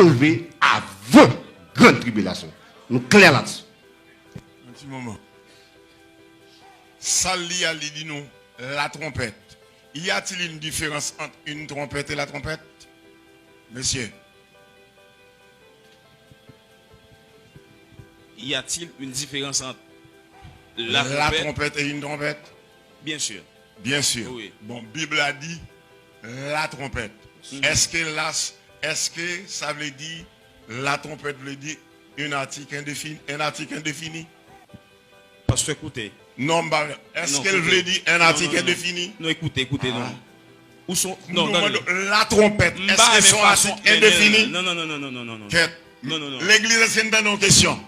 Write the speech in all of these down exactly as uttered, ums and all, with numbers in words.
leve avan grann tribilasyon. Nou klè la-dessus. Yon ti moman. Sa l li a, li di nou la trompette. Y a-t-il une différence entre une trompette et la trompette? Mesye. Y a-t-il une différence entre la trompette? La trompette et une trompette? Bien sûr. Bien sûr. Oui. Bon, Bib la di la trompette. Èske la, èske sa vle di la trompette vle di un article indéfini, un article indéfini? Pastè, koute. Non, m pa. Èske l vle di un article indéfini? Non, ekoute, ekoute, non. Ou son, non, tande. La trompette, èske se yon article indéfini? Non, non, non, non, non, non, non, non. Kèt. Non, non, non. Legliz, èske n tande yon kesyon?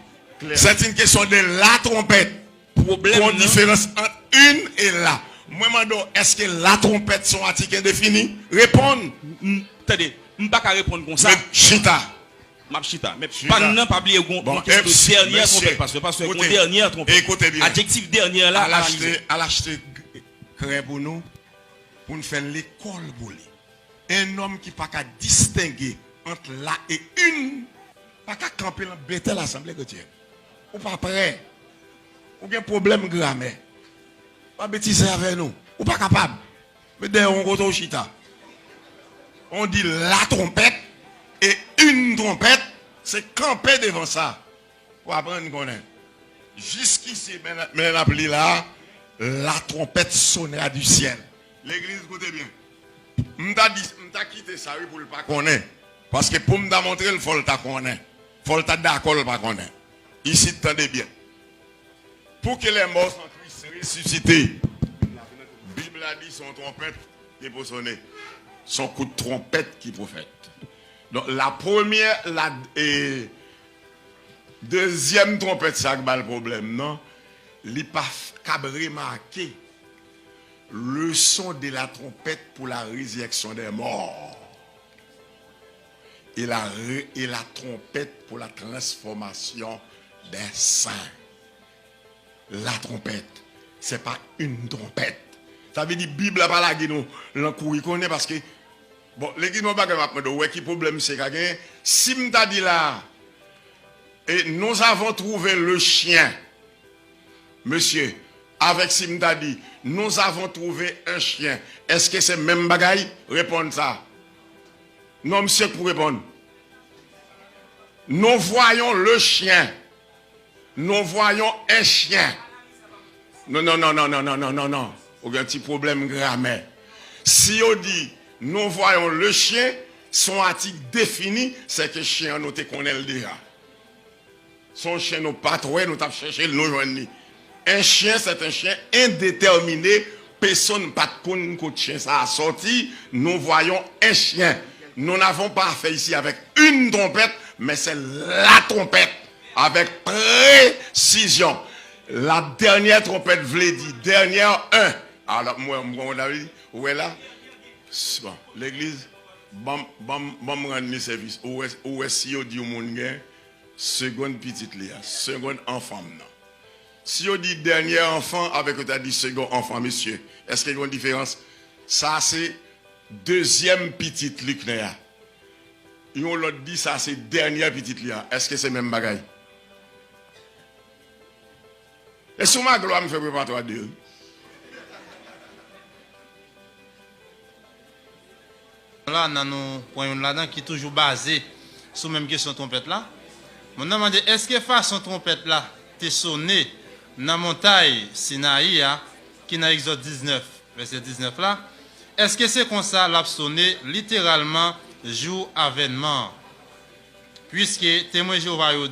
C'est une question de la trompette. Pwoblèm nan. Gon diferans ant une et la. Mwen mande w, èske la trompette se yon article indéfini? Reponn. Tande, m pa ka reponn konsa. Chita. M ap chita. Men pa nan, pa bliye gon, gon kesyon de dènyè tronpèt, pastè. Pastè, gon dènyè tronpèt. Adjektif dènyè la, analize. Al achte kren pou nou, pou n fè lekòl pou li. Un homme ki pa ka distenge ant la e une pa ka kanpe nan Betèl Asanble Kretyèn. Ou pa prè. Ou gen pwoblèm gramè. Pa betize avè nou. Ou pa kapab. Met dèyè w yon kote w chita. On di la trompette et une trompette, se kanpe devan sa. Pou aprann konnen. Jiskisi, men, men n ap li la, la trompette sonnera du ciel. Legliz, koute byen. M ta di, m ta kite sa, wi, pou l pa konnen. Paske pou m ta montre l, fò l ta konnen. Fò l ta dakò l pa konnen. Isit, tande byen. Pour que les morts en Christ ressuscitent. Bib la di se yon tronpèt ki pou sonnen. Se yon kout tronpèt ki pou fèt. Donk, la premyè, la, e, dezyèm tronpèt sa k ba l pwoblèm nan, li pa f- kab remake le son de la trompette pour la résurrection des morts et la, ré- et la trompette pour la transformation des saints. La trompette, c'est pas une trompette. Sa vle di Bib la pa lage nou lan kouri konnen paske, bon, legliz mwen bagay m ap mande w, ou wè ki pwoblèm misye ka genyen? Si m ta di la, et nous avons trouvé le chien, mesye, avèk si m ta di, nous avons trouvé un chien, èske se menm bagay? Reponn sa. Non, misye k pou reponn. Nous voyons le chien. Nous voyons un chien. Non, non, non, non, non, non, non, non, non. Ou gen ti pwoblèm gramè. Si yo di, nous voyons le chien, se yon atik defini, se ke chen an nou te konnen l deja. Se yon chen nou pa t wè, nou t ap chèche l, nou jwenn li. Un chien, c'est un chien indéterminé, pèsonn pa t konn kot chen sa a sòti, nous voyons un chien. Nous n'avons pas affaire ici avec une trompette, mais c'est la trompette, avec précision. La dernière trompette vle di, dernière, un. Alò, mwen, mwen, mwen, ou wè la? Bon, legliz, ban m, ban m, ban m rann li sèvis. Ou wè, ou wè si yo di yon moun gen segonn pitit li a, segonn anfan m nan. Si yo di dènyè anfan avèk yo ta di segonn anfan, mesye, èske gen yon diferans? Sa se dezyèm pitit Liknè a. Yon lòt di sa se dènyè pitit li a. Èske se menm bagay? E sou Maglwa m fè prepatwa de. La, nan nou pran youn ladan ki toujou baze sou menm kesyon twonpèt la. Moun nan mande, èske fason twonpèt la te sonnen nan montay Sinayi a, ki nan Egzòd diznèf, vèsè diznèf la, èske se konsa l ap sonnen literalman jou avènman an? Piske Temwen Jewova yo